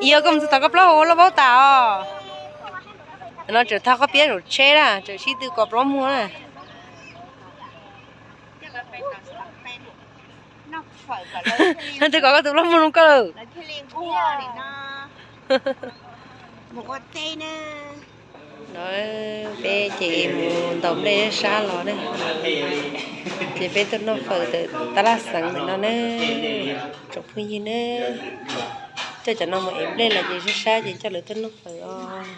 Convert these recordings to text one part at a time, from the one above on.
Yog koj mus txog tom koj plaub hau ua loj paub tas os. No tseem thau qhob piab zaum tsheb na, tseem sib tw kos plaub muag na. Twb kos koj tus plaub muag zoo koj lawm. No peb ces mus ntaus nplej sab los na, ces peb tuaj noj fawm ntawm tab laj xeev ntawm no na. Tsoom phooj ywg na, coj cov no mus ev nplej los ces sab sab ces coj lawv tuaj noj fawm os.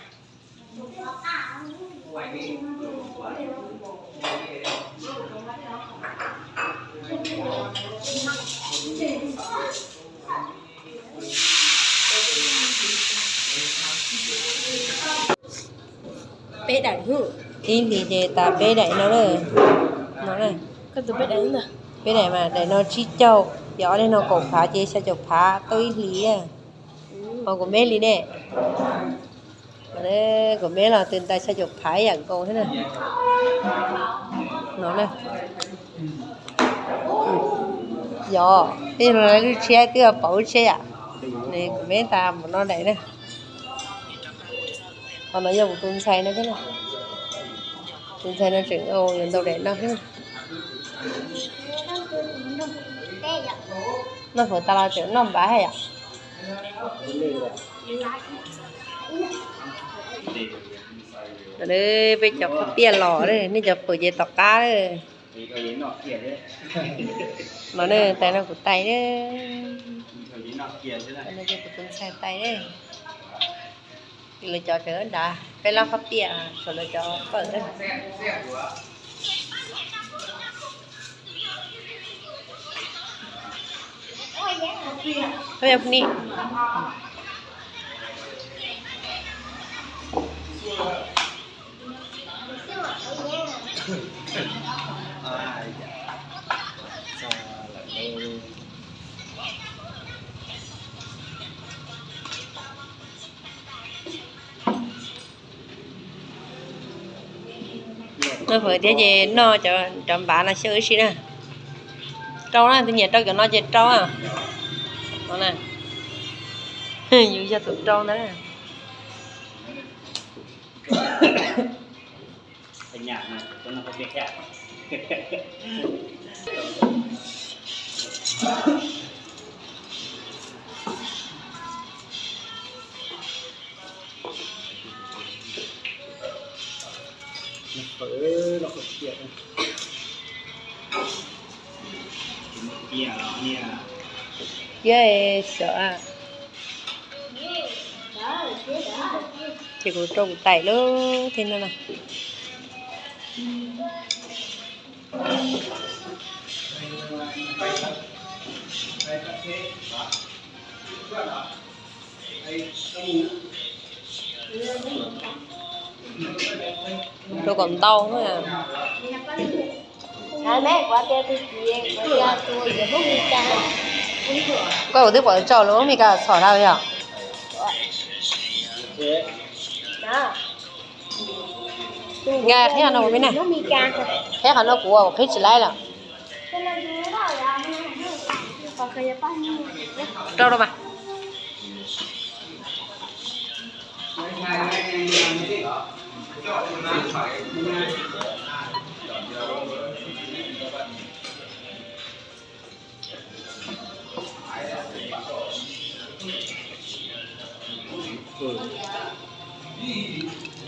Peb daim, ib hlis ces tas peb daim no na. Peb daim mas daim no tsib caug, ces ob leeg no kaum phav ces xya caum phav tau ib hlis. Ho kuv meb li ne, kuv meb los twb ntais xya caum phav ib yam nkaus thiab na. No na. Yog, tej lub tshiab twb pauv lub tshiab yam. Kuv meb tas npaum no daim na. Qhov no yog kuv tus ntxhais no thiab na. Tus ntxhais no tseem yuav ntaus daim no thiab. Noj fawm tas los tseem noj npav thiab yom. Peb cov qhob piaj los, nej cov fawm ces tom qab. No ne, tais no kuv tais, kuv tus ntxhais tais. Lawv cov tseem nrad, peb lab qhob piaj, saum lawv cov fawm na. Noj fawm thiab ces noj cov npav no xyaw ib si na. Rau na, tus nyiam rau cov no ces rau na. Yus yog tus rau ntag. Thiab xyov, ces kuv rau kuv tais lub thiab no na. Rau kom ntau. Koj kuv twb pom tso lub Meskas txhom rau yog. Nqa qhib qhov no kuv me na. Qhib qhov no kuv, kuv qhib tsis laib lawm. Rau rau mas.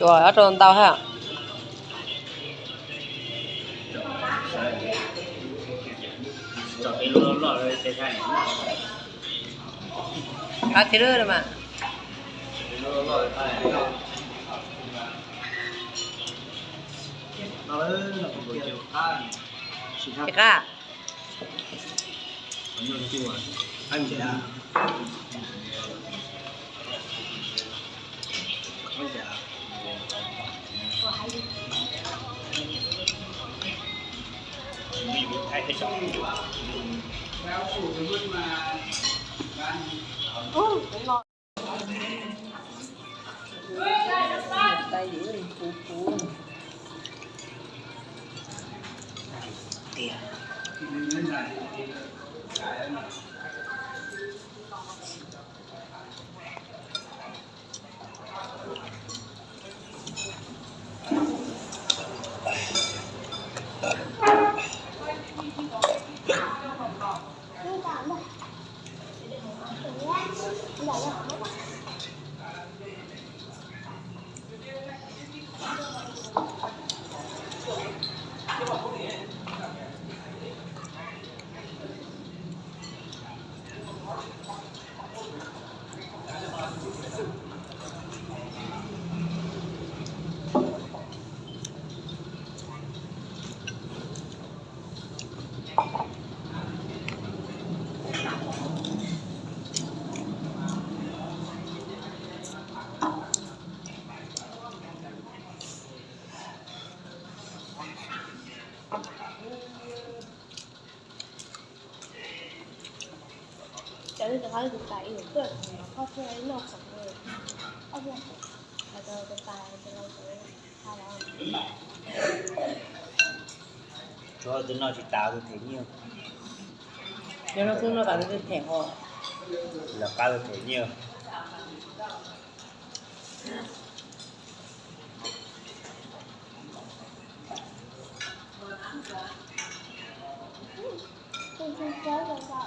Ua ob rau ntau ha. Qab thiab lawm mas. Tsis qab. Tshuav tus no tsis tas tus them nyiaj. Yog no xwb no tas tus them ho. Lawv qab tus them nyiaj. Koj noj tsis tas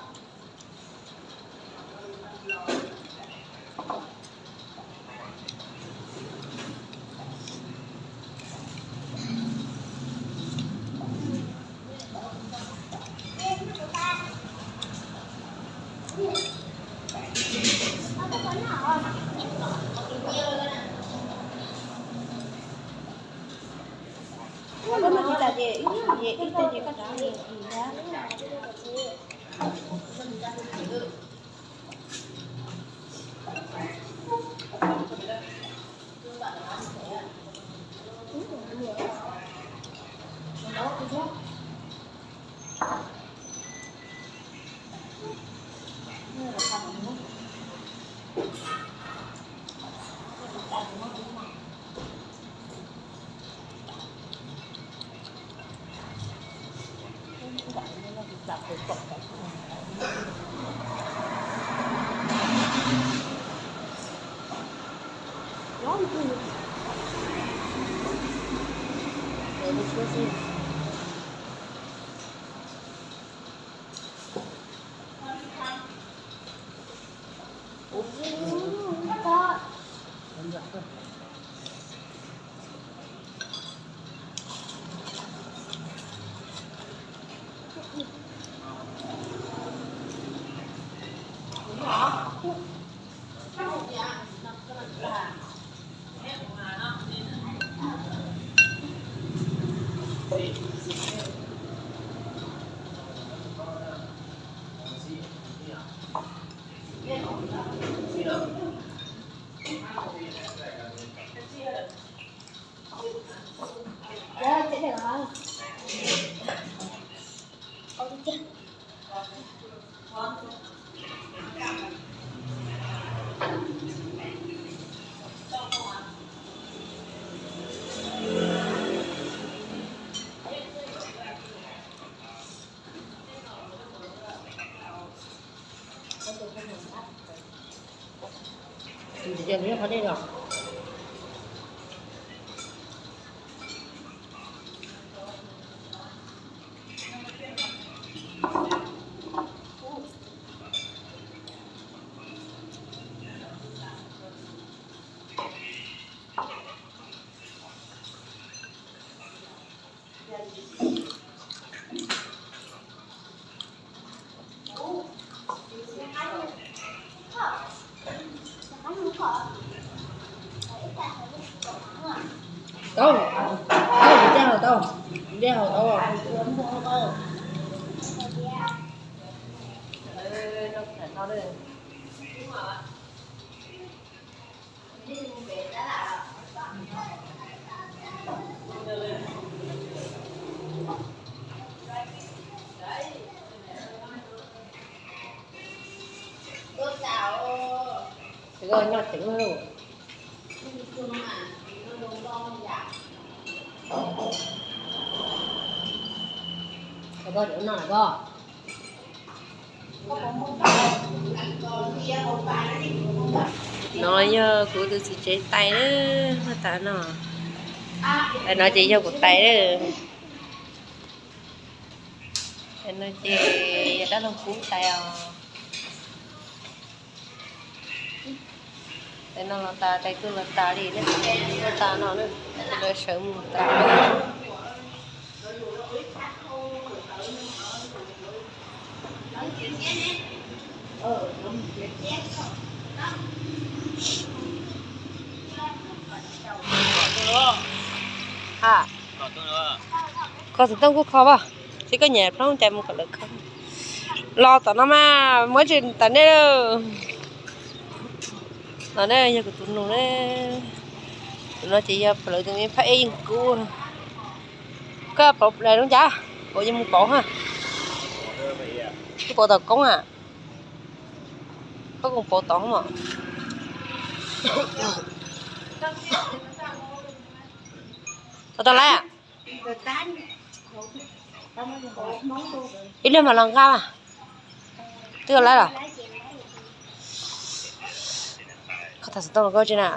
ces ib nyuag ces ib teg ces koj rov mus. Tau, tau, ncaj hauv tau, ncaj hauv tau. Koj noj tsev lawm. Koj noj koj. No yog kuv tus txiv tsev tais na, tas no. Tais no ces yog kuv tais na. Tais no ces yog dab laug Kub tais os. Tais no los tas, tais tuaj los tas li ne, tuaj tas no na, lawv sawv mus tas. Kho xov tooj kuj kho as, tsis koj nyiam plaub cais mus kom lawv kho. Los tom no mas muab tsis tas nej. Los ne, yog kuv tus nus ne. Tus no ces yog lawv tus me phab ej yeej kub. Koj pauv lub cas, pauv yeej mus pauv ha. Koj pauv tom koob a. Koj koom pauv tod mas. Tau tau lawm. Ib pliag mam los nqa mas. Twb tau lawm los? Koj tham xov tooj los koj tsis na.